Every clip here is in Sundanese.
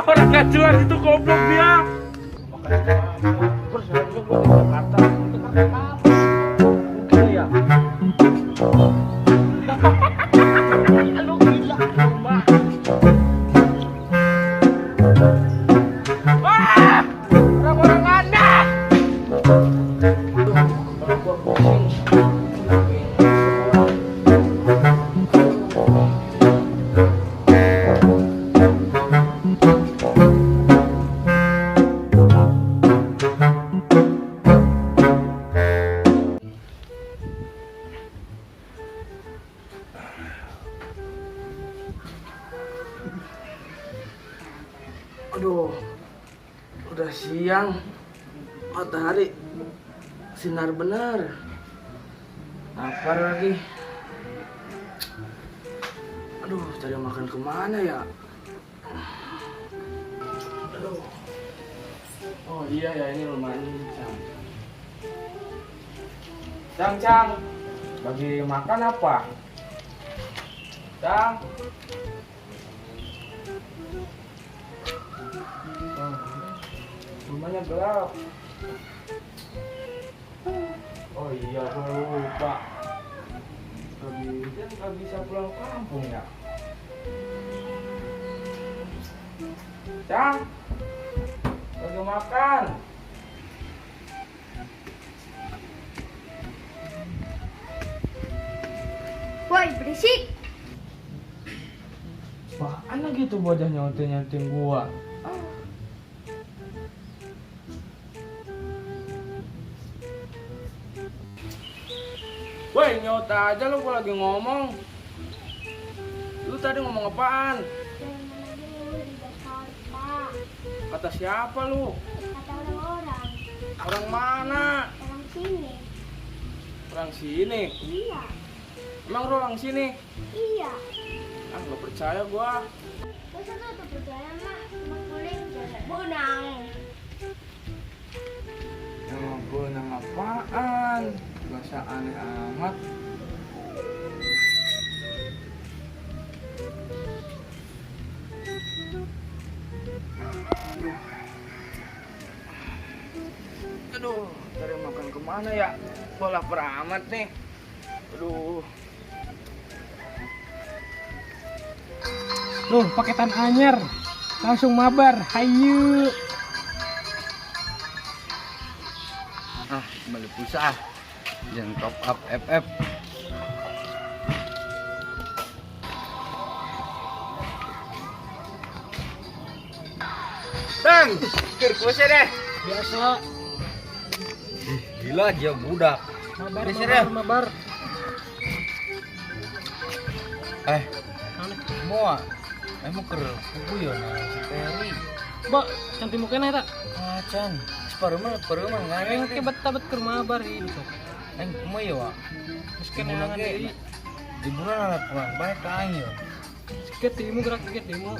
Ah, orang nggak jelas itu, goblok dia. Terus besok gua ke Jakarta. Jakarta apa? Gila ya. Lu gila, rumah. Wah, orang-orang aneh. Kalau gua pusing. Aduh, udah siang, matahari sinar benar. Lapar lagi. Aduh, cari makan kemana ya? Aduh. Oh iya ya, ini rumahnya Cang. Cang, Cang, bagi makan apa? Cang. Oh, rumahnya gelap. Oh iya, gua lupa. Lagi kan nggak bisa pulang kampung ya. Cang, lagi makan. Woi, berisik. Apaan lagi tuh bocah nyontek-nyontek gua? Ah. Woi, nyota aja lu, gua lagi ngomong. Lu tadi ngomong apaan? Jangan lagi lu di Jakarta. Kata siapa lu? Kata orang-orang. Orang mana? Orang sini. Orang sini? Iya. Emang lu orang sini? Iya. Ah, nggak percaya gua. Masa lu tuh percaya mah sama kulit bonang. Nama bonang apaan? Bahasa aneh amat. Aduh. Aduh, cari makan kemana ya? Gua lapar amat nih. Aduh. Loh, paketan anyar. Langsung mabar. Hayu. Ah, beli pulsa ah. Jangan top up FF. Bang, keur pulsa deh. Biasa. Ih, gila dia budak. Mabar, Geser mabar, ya. mabar. Mau emang keur kuku ya nah si Peri. Mbak, cantik mukanya eta. Acan, separuh mah paruh mah ngareng Engke bet-bet keur mabar ieu sok. Kumaha ya, Wak? Geus Di keneangan ge, deui. di bulan ada pulang bae ka aing ya. Siket timu gerak siket timu.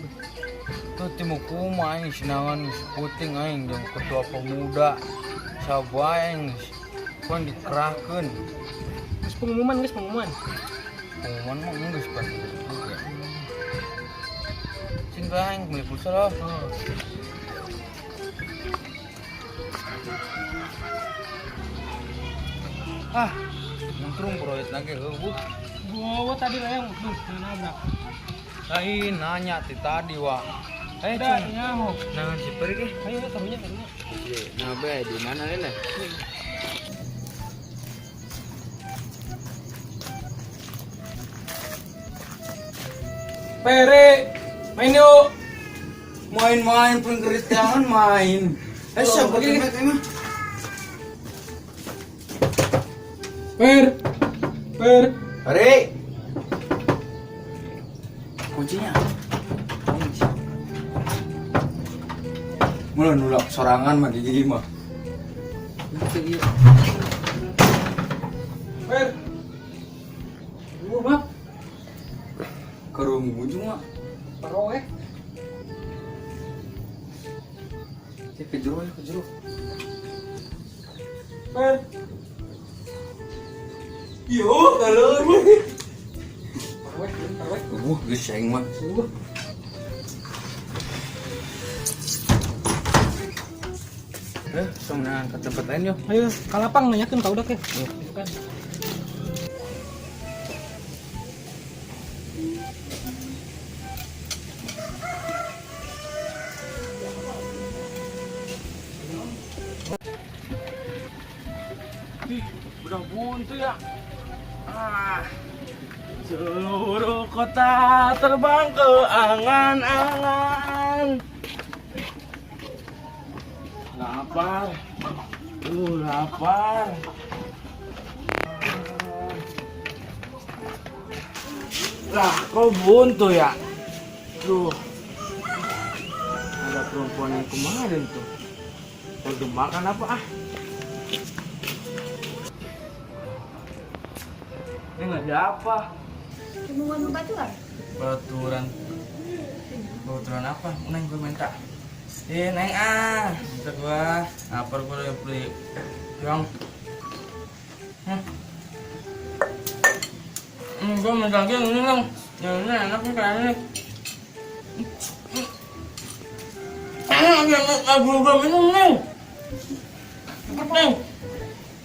Tuh timu kuma aing sinangan geus puting aing jeung ketua pemuda. Sabae aing geus pun dikerahkeun. Geus pengumuman, geus pengumuman. Pengumuman mah geus pan juga. Sing bae aing beli pulsa loh. Oh. Ah, untung proyek lagi heueuh. Gua tadi lah yang duh nabrak. Lain nanya ti tadi, Wak. Udah, Cing. nyaho. Nangan si Peri ge. Ayo karunya karunya. Nah, be di mana lele? Pere, main yuk. Main-main pun keris tangan main. Siapa begini. kemet emang? Per. Per. Peri. Kuncinya. Kunci. Mulai nulak sorangan mah gigi mah. Per. Gua mah Kerung ujung mah. paroe. Ke jero ya, ke jero. Per. Yo, kalau Paroe, paroe. Geus aing mah. Sok nah ke tempat lain yuk. Ayo, ka lapang nanyakeun ka udak ya. Kan. Ih, udah buntu ya. Ah. Seluruh kota terbang ke angan-angan. Lapar. Lapar. Lah, kok buntu ya? Duh. Ada perempuan yang kemarin tuh. Udah makan apa ah? Ini nggak ada apa. Cuma mau baturan. Baturan. Baturan apa? Neng gue minta. Neng ah. Minta gua. Lapar gua udah beli. Yang. Gua minta lagi yang ini, Neng. Yang ini enak nih kayaknya nih. Gua minum, Neng. Cepet, Neng.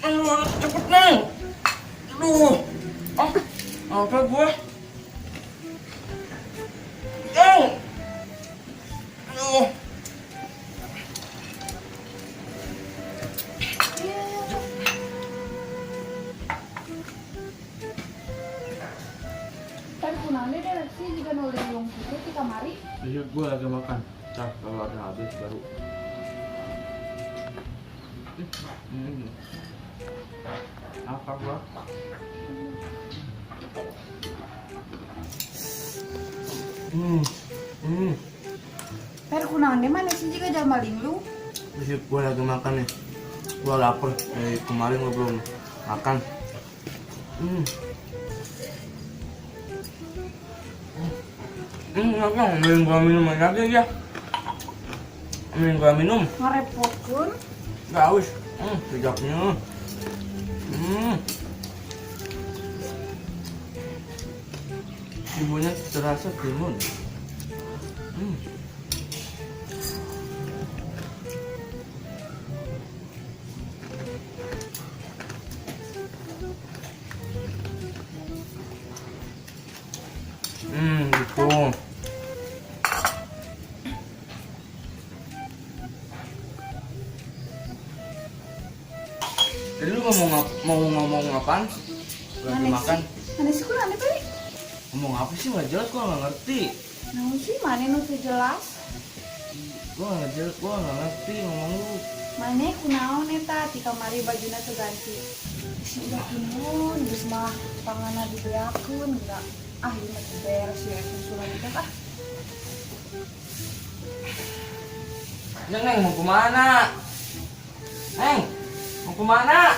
Aduh, cepet, Neng. Aduh. Ah, apa gua? Neng. Aduh. Tadi kunaon deh sih juga nulis wong kitu ti kamari. Iya, gua lagi makan. Nah, kalau ada habis baru. Apa gua? Per kunaon deh mana sih juga jalma linglung. Iya, gua lagi makan nih. Gua lapar dari kemarin gua belum makan. Apa? Ambilin gua minum lagi ya. Ambilin gua minum. Ngarepotkeun. Nggak haus. Sedapnya. Timunnya terasa timun. Gitu. Tadi lu mau ngomong apaan? Lagi makan. Mana sih kurang aneh tadi? Ngomong apa sih nggak jelas, gua nggak ngerti. Nah sih mana nu teu jelas? Gua nggak jelas, gua nggak ngerti ngomong lu. Mana kunaon eta ti kamari bajuna teu ganti. Si udah kunaon geus mah panganna dibeakeun enggak. Ah ieu mah teu beres ya susulan kita ah. Neng, Neng, mau kemana? Neng, mau kemana?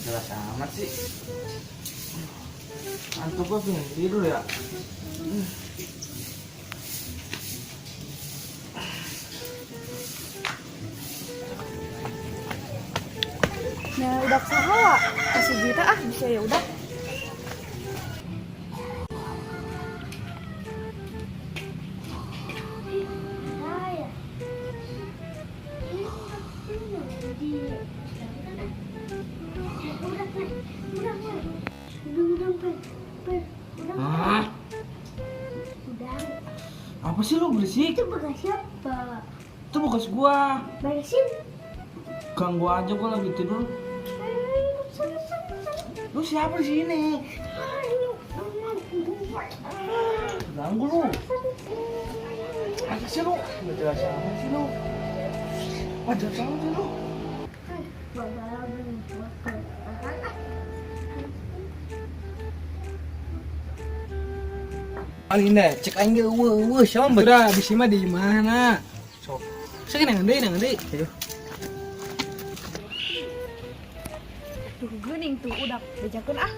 Jelas amat sih. Ngantuk gua pengen tidur ya. Nah, udah saha kasih juta ah bisa ya udah. Hah? Apa sih lu berisik? Itu bekas siapa? Itu bekas gua. Beresin. Ganggu aja gua lagi tidur. Lu siapa di sini? Ganggu lu. Apa sih lu? Nggak jelas amat sih lu. Nggak jelas amat sih lu. Alina, cek aing ge eueuh eueuh siapa bet. Udah, bisi mah di mana? Sok. Sok nang deui, nang deui. Aduh. Tuh geuning tuh udah bejakeun ah.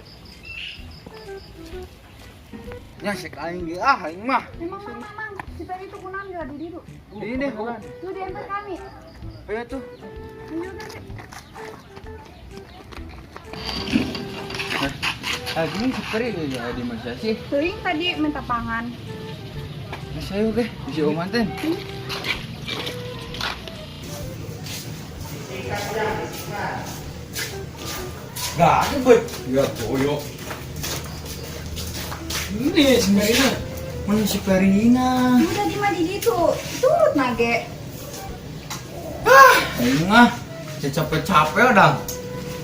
Ya cek aing ge ah aing mah. Memang mang si Peri tuh kunaon geura di ditu. Ini deh. Tuh di emper kami. Ayo tuh. Ayo kan. Ah, gini si Peri ya di mana sih? Teuing tadi minta pangan. Nah, saya oke, bisa oman teh. Gak ada, boy. Ya, boyo. Ini si Marina. Mana si Perina? Udah di mah di ditu. Turut nage. Ah, aing ah. Capek-capek udah.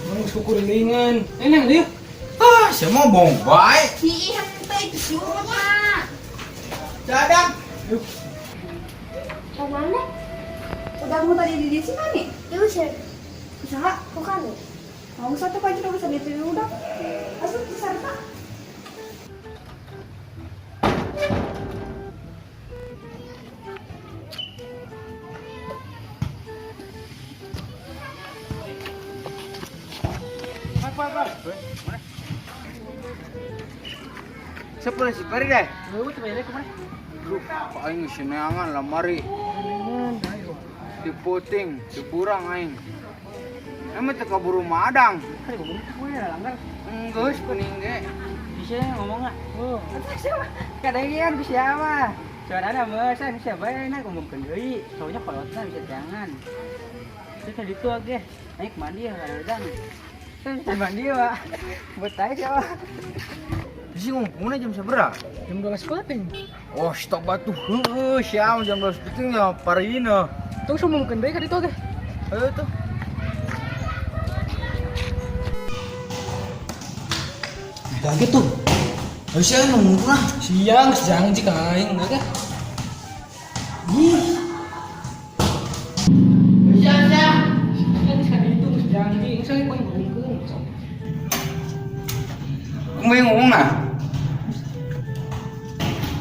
Mang syukur lingan. Neng dia. Ah, saya mau bohong baik. Hi henteu itu si urut mah. Cadang. Kemana? Udah mau tadi di dieu sih mana? Diusir. Usaha. Bukan. Mau satu baju udah bisa ditu udah. Asup sarta. Siapa si Peri deh? Lu tuh bayarnya kemana? Lu, aing sineangan lamari. Diputing, diburang aing. Emang teu kaburu madang. Kan gua gue ya langgar. Enggeus kuning ge. Bisa ngomong nggak? Oh. Kadang kan bisa apa? Suaranya masa bisa bae nah ngomongkeun deui. Soalnya kolotna bisa jangan. Terus tadi tuh ge, naik mandi ya kadang. Saya bisa mandi ya, Pak. Buat aja siapa? Bisa ngumpulnya jam seberapa? Jam 12 penting. Oh, stop batu. Heeh, siam jam 12 penting ya parina. Tong sumumkeun deui ka ditu ge. Ayo tuh. Udah gitu. Ayo sih nunggu lah. Siang, siang jika aing ge. Ih. Siang, siang. Kan ka ditu geus janji, geus ge ngomongkeun. Kamu yang ngomong nah?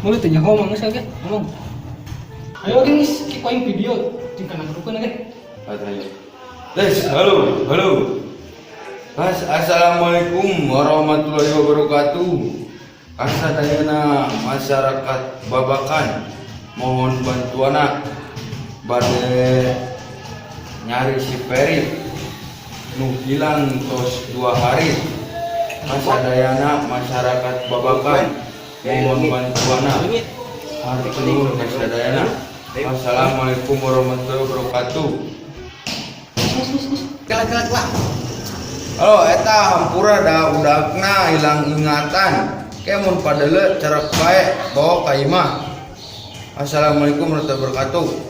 Mulai teu nyaho mah geus ge, ngomong. Ayo geus ki aing video jeung kana rukun ge. Ayo. Guys, halo, halo. Mas, assalamualaikum warahmatullahi wabarakatuh. Kasadayana masyarakat Babakan, mohon bantuana bade nyari si Peri nu hilang tos 2 hari. Kasadayana masyarakat Babakan, mohon bantuana. Hatur nuhun kasadayana. Wassalamualaikum warahmatullahi wabarakatuh. Kela kela kela. Halo, eta hampura da udakna hilang ingatan. Ke mun padele cerek bae bawa ka imah. Assalamualaikum warahmatullahi wabarakatuh.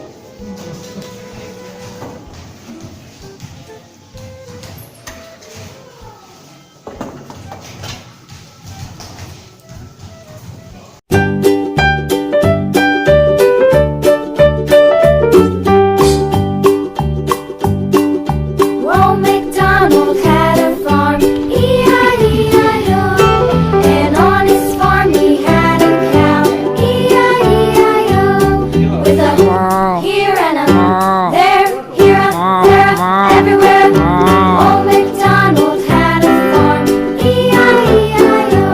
Old MacDonald had a farm, E-I-E-I-O. And on his farm he had a cow, E-I-E-I-O. With a here and a there, here a there a everywhere. Old MacDonald had a farm, E-I-E-I-O.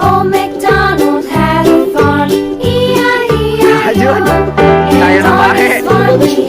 Old MacDonald had a farm, E-I-E-I-O. And on his farm he